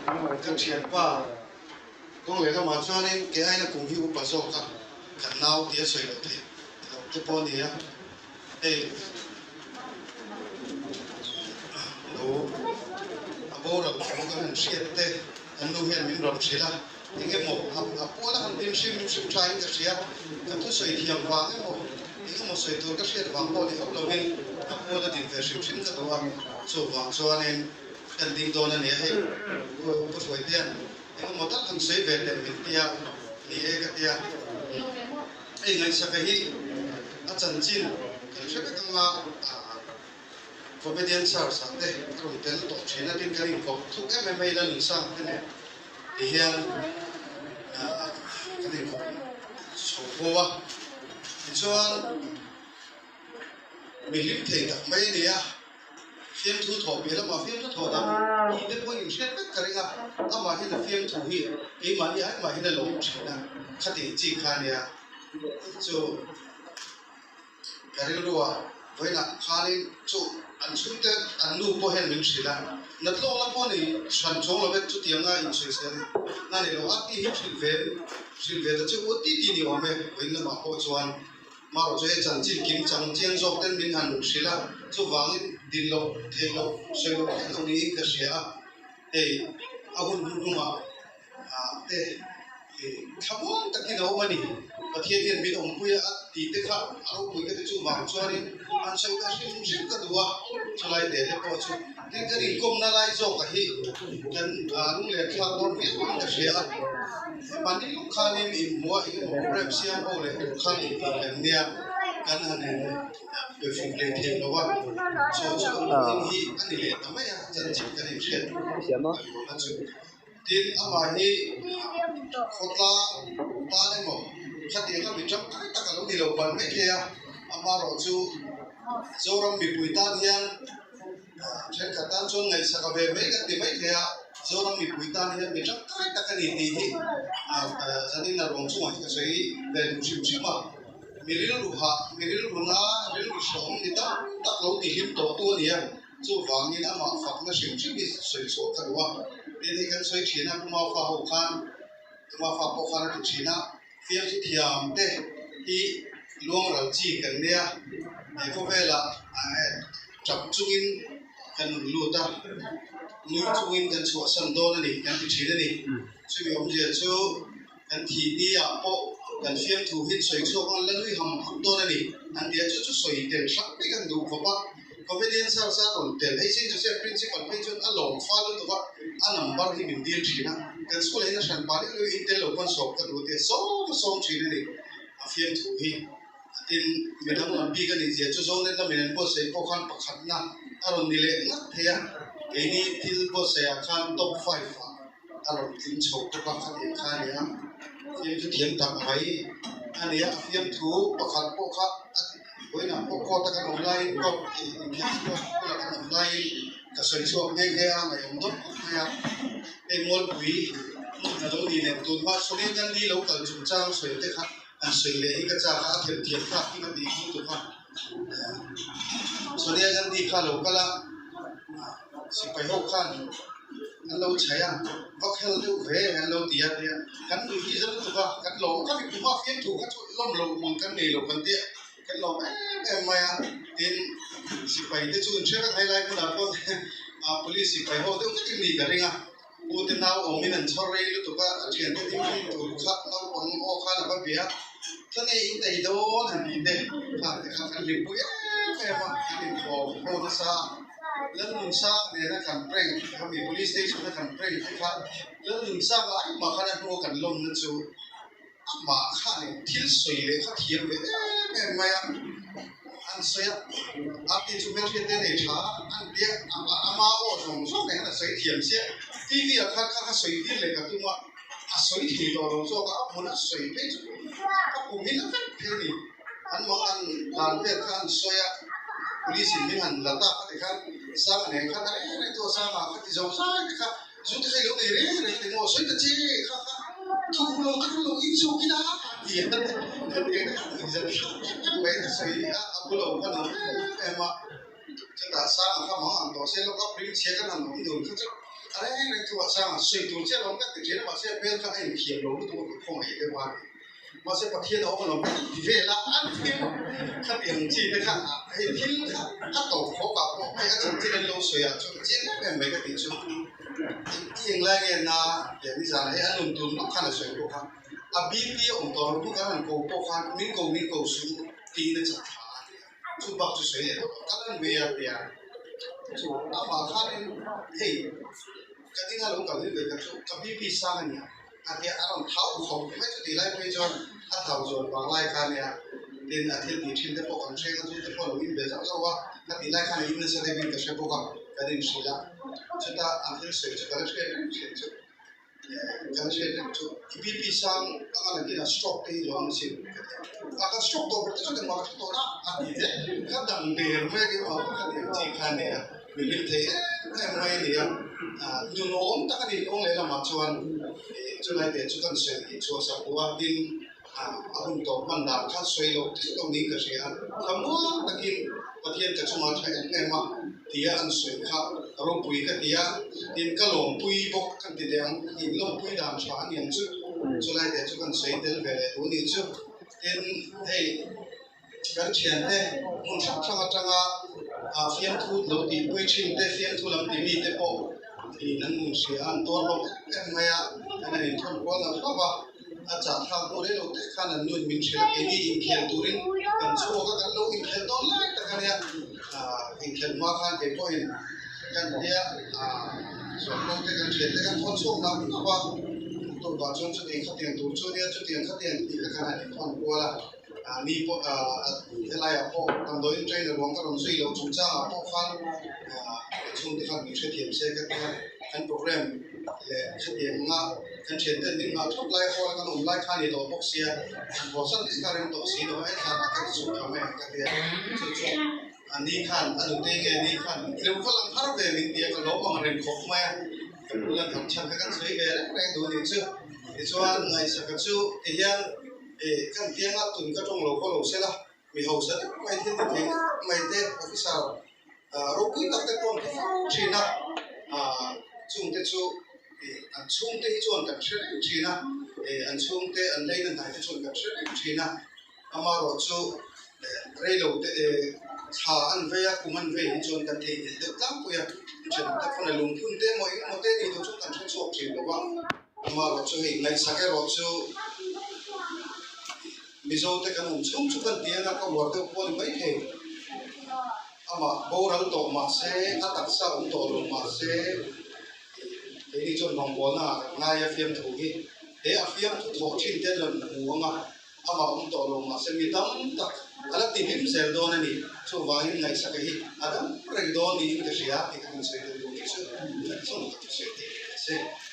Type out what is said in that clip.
Ka thianpa kawng leh lamah chuanin kei aina kum hi upa zawk a, kan nau tia sawi loh theih loh te pawh a ni a, hei lo a boral thu kan han hriat te an nu hian min rawn hrilh a, eng emaw a pual a han din hrim hrim tha in ka hria, ka thusawi thiam vang emaw eng emaw sawi tur ka hriat vang pawh ni hauh lovin a pual a din ve hrim hrim ka duh a, chuvang chuanin. Kan ding dawn a nia hei, Pu Hruaitea'n engemaw tak han sawi ve teh min tia ni e ka tia. Hei ngaihsaka hi a chanchin kan hre vek anga comedian search ah te a rawn tel tawh thin a, tin kan inkawp thuk em em hei la nunsang te nen ti hian kan inkawp chho fo a. Tichuan mi hlim thei tak mai a nia. Fiamthu thawh piah lamah fiamthu thawh dang tih te pawh inhriat vek ka ring a, amah hian a fiamthu hi keimahni ai mah hian a lawm thin a, khatih chi kha ania chu ka rilrua vawiinah khanin chu an chhungte an nu pawh hian min hrilh a, natlawkna pawh nei hran chuang lo vek chutianga insawisel na nei lo a tih hi hrilh ve hrilh ve ta chu u ti ti ni awm e vawiin lamah pawh chuan. Marawh chu hei chanchin kim chang chiang zawk ten min han hrilh a, chuvangin din loh theih loh sawi loh theih loh niin ka hria a, hei a hun hun hnungah ah te thlamuang takin a awm a ni. Pathian hian min awmpui a tih te kha a ropui ka ti chuvang chuanin an sawi ta hrim hrim ka duh a, chulai te te pawh chu tin kan inkawmna lai zawk ah hi kan lunglen thlak dawn viau in ka hria a. Mahni lawk khanin inhmuh a engemaw program siam ho leh tur khan intih kan nia, kan han in pe fuh leh thei lo a, chu chu eng hi a ni leh ta mai a, chanchin kan inhriat a chu. Tin, amah hi khawtlang tan emaw khatianga mi tangkai tak a lo ni lo palh mai thei a, amaherawh chu Zoram mipui tan hian Thenkhat tan chuan ngaihsak a ve mai kan ti mai thei a, Zoram mipui tan hian mi tangkai tak a ni tih hi zanin a ruang chungah hi ka sawi ve duh hrim hrim a. Mi rilru hah, mi rilru na, rilru hrehawm ni tam tak lo ti hlim tawh tu a ni a, chuvangin amah fakna hrim hrim hi sawi chhuah ka duh a. Tin hei kan sawi thin a, Pu Maufa ho khan, Pu Maufa pawh khan a ti thin a, Fiamthu thiam te hi luang ral chi kan nia, he khawvelah tap chungin kan rawn lut a, nui chungin kan chhuahsan dawn a ni kan ti thin a ni. Chumi awmzia chu kan thih ni ah pawh kan fiamthu hi sawi chhuak ang la nui ham ham dawn a ni an ti a, chu chu sawi tel hrang mai kan duh khawp a. Comedian search a rawn tel hei Saint Joseph Principal phei chuan a lawm fal lutuk a, a number hi min dil thin a, kan school ah hian a hran pah leh leh in tel lo pawn sawm ka duh tia sawm a sawm thin a ni, a fiamthu hi a tin mi danglam bik a nih zia chu Zonet lamin an buatsaih pawh khan pakhatna a rawn ni leh ngat thei a, keini thil buatsaih ah khan top five ah a rawn tling chho bawk a, khatiang kha a ni a, fiamthu thiam tak mai a ni a, a fiamthu pakhat pawh kha a. Vawiinah pawh court a kan awm laiin court inkhel court bulah kan awm laiin ka sawi chhuak nghe nghe a, ngaihawm dawt khawp mai a. Hei Mualpui hmun a lo ni nen tun hma Sonia Gandhi lo kal chungchang sawi te kha han sawi leh hi ka chak a, a them thiam thlak hi ka tih hmu tuk a. Sonia Gandhi kha lo kal a, sipai ho khan an lo chhaih a, va khel deuh ve an lo ti a tia kan nuih hi za lutuk a, kan lawm kha mi kuma fiamthu kha chu lawm lo mang kan nei lo kan tia kan lawm em em mai a, tin sipai te chu inhre vek hai lai hmunah pawh police sipai ho deuh vek in ni ka ring a, u te nau awmin an chhawr rei lutuk a, a thiante ding ring tur kha naupang aw khan a va bia a, thane in ei dawn han tih te kha te kha kan hlimpui em em a, kan inkhawm ho nasa a. Lalnunsanga nena kan prank khami police station a kan prank te kha Lalnunsanga ai mah khan a hnua kan lawmna chu amah khan thil sawi leh kha thiam ve em em mai a, an sawi a, a ti chu hmelhriat te nei tha a, an tia ama aw zawng zawng nen khan a sawi thiam chiah, TV ah khan kha kha sawi tir leh ka tum a, a sawi thei tawh lo zawk a, a hmun a sawi phei chu ka kum hi na vek phei a ni. An mah an dan vel kha an sawi a, police in min han la ta kha ti khan sang a nen khan a reng reng tu a sang ah kha ti zo zai te kha zu te kha i lo nei reng reng a ti maw sawi ta che kha kha thu lo te kha lo in zawk ila ti a kan eng te kha in zan hrang em em mai a sawi a a bu lo kha nuam em em a chutah sang ah kha mang ang tawh se lawk a ring chhia kan han awm dun kha chu. A reng reng thu ah sang sawi tur chiah lo ka ti thin a, mahse a hmel kha a inthiam lo lutuk a ka khawngaih deuh a ni. Mahse Pathian a awm alawm ka ti vel a, an thil khatiang chi te kha hei thil kha a tawp khawp ah pawh hei a chanchin an lo sawi ah chuan a chiang em em mai ka tih chu i englai nge na leh nizan ah hei a nun tur nawk khan a sawi bawk a, a BP a awm tawh lo hnu kan han ko pawh khan min ko min ko suh tiin a chak tha a ti a. Chu bak chu sawi leh tawh kal an ve a tia chu amah khanin hei ka dinga lo kal hi ve kha chu ka BP sang a nia a tia a rawn thau khawp mai chu tih lai phei chuan a thau zawn vang lai kha ania tin a thil tih thin te pawh kan hreng a chu te pawh a lo in ve zauh zauh a ka tih lai khan a in nasa deuhin ka hre bawk a kan inhrilh a chutah an thil sawi chu ka la hriat reng thin chu. Kan hriat reng chu i BP sang anga lang hian a stroke te hi lo ang sin ka ti a, a kan stroke tawh ber te chuan engmah ka hre tawh na a ti zel ka dang der mai a keimah pawh khan eng chi kha a nei a, mi hlim thei em em mai a ni a, nunuawm tak a ni kawng lehlamah chuan chulai te chu kan sawi chhuah sak duh a tin A hun tawp hman dan kha sawi loh theih lo niin ka hria a, thlamuang takin Pathian ka chungah tha em em a tia an sawi kha ropui ka ti a, tin ka lawmpui bawk kan ti leh ang, in lawmpui dan tha a niang chu, chulai te chu kan sawi tel ve leh duh ni chu, tin hei kan thiante hmun hrang hrang atanga fiamthu lo tihpui thin te fiamthu lam ti mi te pawh in an hmun hria a an tuar hlawm em em mai a, kan han inthawn kual lo hlauh a. A chah thlak hnu rei lo te khan an nuin min hrilh a, keini inkhel turin kan chhuak a, kan lo inkhel dawn lai tak a nia, inkhel hma khan kei pawhin kan tia sawrkar te kan thian te kan thawn chhuak nak nak a, tawpah chuan chutiang khatiang tur chu nia chutiang khatiang tih te khan an inthawn kual a, ni pawh helaiah pawh damdawiin trainer ruang ka rawn zui loh chungchangah pawh khan chhungte khan min hrethiam se ka tia kan program leh khatiang anga Kan thian ten min nghah thawk lai hall a kan awm lai kha a ni tawh bawk sia, an haw san daih kha rem tawh si lo a, hei ka ti chhuak tha mai ang ka ti a, chu chu a ni khan a nute nge ni khan i lo va lang har ve min ti a, ka lawm ang reng khawp mai a, ka bula tham chhan kha kan sawi ve reng reng duh a nih chu, tichuan ngaihsaka chu ti hian eh kan tianga tun ka tawng lo khaw lo se la, mi hausa deuh mai thil ti thei deuh mai te officer ropui tak te pawh an ti fo thin a, chungte chu an chhungte hi chuan kan hre reng thin a, an chhungte an leina hnai te chuan kan hre reng thin a, amaherawh chu reilo te thla an vei a kum an vei hi chuan kan theihnghilh deuh tlangpui a, thian te pawn a lungphun te emaw engemaw te nih loh chuan kan hre chhuak thin lo va, amaherawh chu hei ngaihsak erawh chu. Mizo te kan awm chhung chu kan ti anga ka uar deuh pawh a ni maithei. Amah boral tawh mah se, a taksa awm tawh lo mah se, keini chuan rawngbawlna ah kan ngai a fiamthu hi. He a fiamthu thawh thin te an rawn hmu anga amah awm tawh lo mah se mi tam tak a la ti hlim zel dawn a ni. Chuvangin ngaihsaka hi a dam reng dawn niin ka hria tih ka han sawi deuh duh hi chu kan chhung tak chu sawi theih a ni.